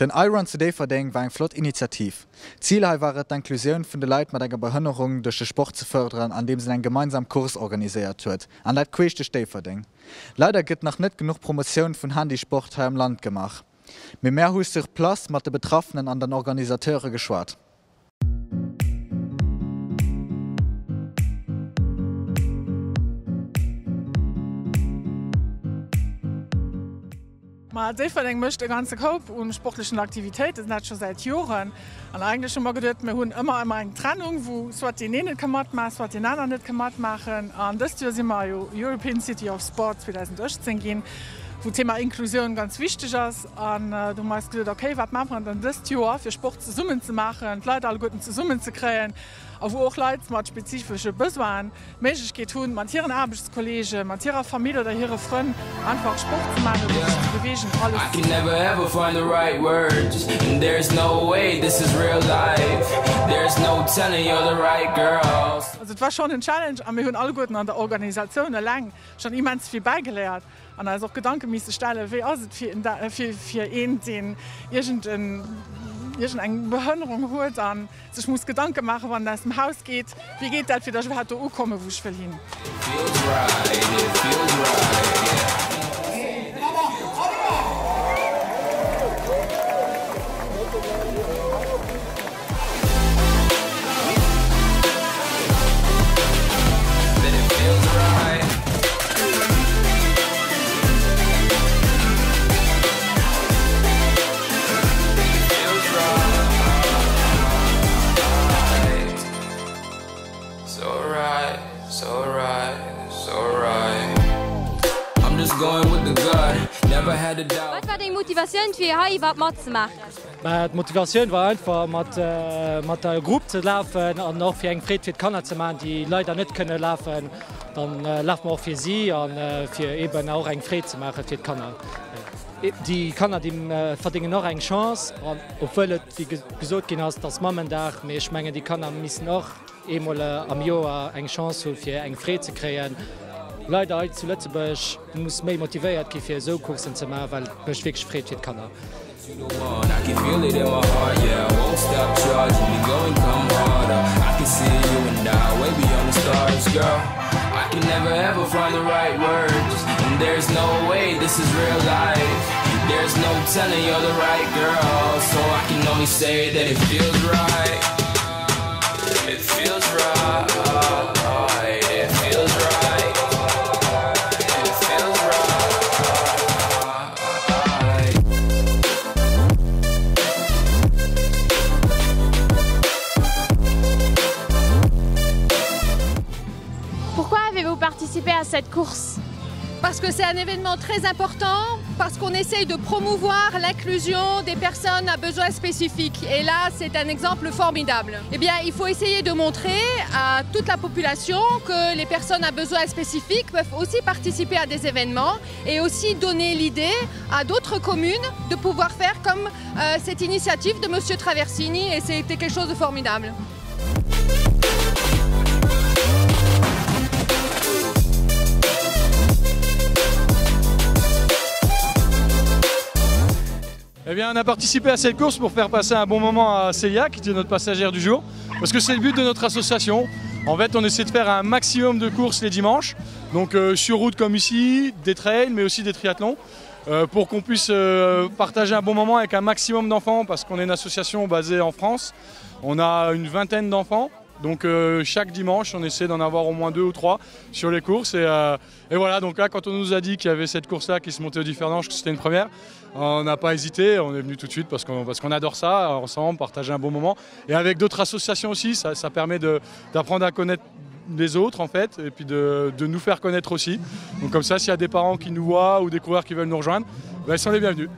Den iRun zu Déifferdeng war eng flott Initiativ. Zil hei war et, d'Inclusioun vun de Leit mat enger Behënnerung duerch de Sport ze fërderen, andeems een eng gemeinsam Course organiséiert huet, an dat queesch duerch Déifferdeng. Leider gëtt nach net genuch Promotioun vun Handisport hei am Land gemaach, mee mär hu sur place mat de Betraffenen an den Organisateure geschwat. Ma Déifferdeng mécht e ganze Koup u sportlechen Aktivitéiten, dat scho säit Joren. An eigentlech hu mer geduet, mir hunn ëmmer ëmmer eng Trennung, wou soit deen een net ka matmaachen, soit deen aner net ka matmaachen. An dëst Joer si mer jo European City of Sport 2018 ginn, wou d'Thema Inklusioun ganz wichteg ass. An do hu mer eis geduet, okay, wat maache mer dann dëst Joer, fir Sport zesummen ze maachen, d'Leit alleguerten zesummen ze kréien a wou och Leit mat spezifesche Besoinen d'Méiglechkeet hunn, mat hiren Aarbechtskolleegen, mat hirer Famill oder hire Frënn einfach Sport ze maachen oder sech ze beweegen, alles zesummen. Also et war schonn en Challenge a mir hunn alleguerten an der Organisatioun eleng schonn immens vill bäigeléiert. An eis och Gedanke misse stellen, wéi ass et fir een, deen iergend eng Behënnerung huet a sech muss Gedanke maachen, wann en aus dem Haus geet, wéi geet dat, fir datt ech iwwerhaapt do ukommen, wou ech wëll hin. Wat war deng Motivatioun fir hei iwwerhaapt matzemaachen? D'Motivatioun war einfach mat mat der Grupp ze lafen an och fir eng Freed fir d'Kanner ze maachen, déi leider net kënne lafen. Dann lafe mer och fir si an fir eben och eng Freed ze maache fir d'Kanner. Déi Kanner déi verdéngen och eng Chance an obwuel et wéi gesot ginn ass, et ass Mammendag, mee ech mengen déi Kanner missen och eemol am Joer eng Chance hu fir eng Freed ze kréien. Leider hei zu Lëtzebuerg muss méi motivéiert gi fir esou Courssen ze maachen, well et mécht wierklech Freed fir d'Kanner. Pourquoi avez-vous participé à cette course? Parce que c'est un événement très important, parce qu'on essaye de promouvoir l'inclusion des personnes à besoins spécifiques. Et là, c'est un exemple formidable. Eh bien, il faut essayer de montrer à toute la population que les personnes à besoins spécifiques peuvent aussi participer à des événements et aussi donner l'idée à d'autres communes de pouvoir faire comme euh, cette initiative de monsieur Traversini et c'était quelque chose de formidable. Eh bien, on a participé à cette course pour faire passer un bon moment à Célia, qui était notre passagère du jour, parce que c'est le but de notre association. En fait, on essaie de faire un maximum de courses les dimanches, donc euh, sur route comme ici, des trails, mais aussi des triathlons, euh, pour qu'on puisse euh, partager un bon moment avec un maximum d'enfants, parce qu'on est une association basée en France. On a une vingtaine d'enfants. Donc euh, chaque dimanche, on essaie d'en avoir au moins deux ou trois sur les courses. Et, euh, et voilà, donc là, quand on nous a dit qu'il y avait cette course-là qui se montait au Differdange, que c'était une première, on n'a pas hésité, on est venu tout de suite parce qu'on qu adore ça, ensemble, partager un bon moment. Et avec d'autres associations aussi, ça, ça permet d'apprendre à connaître les autres en fait et puis de, de nous faire connaître aussi. Donc comme ça, s'il y a des parents qui nous voient ou des coureurs qui veulent nous rejoindre, ben, ils sont les bienvenus.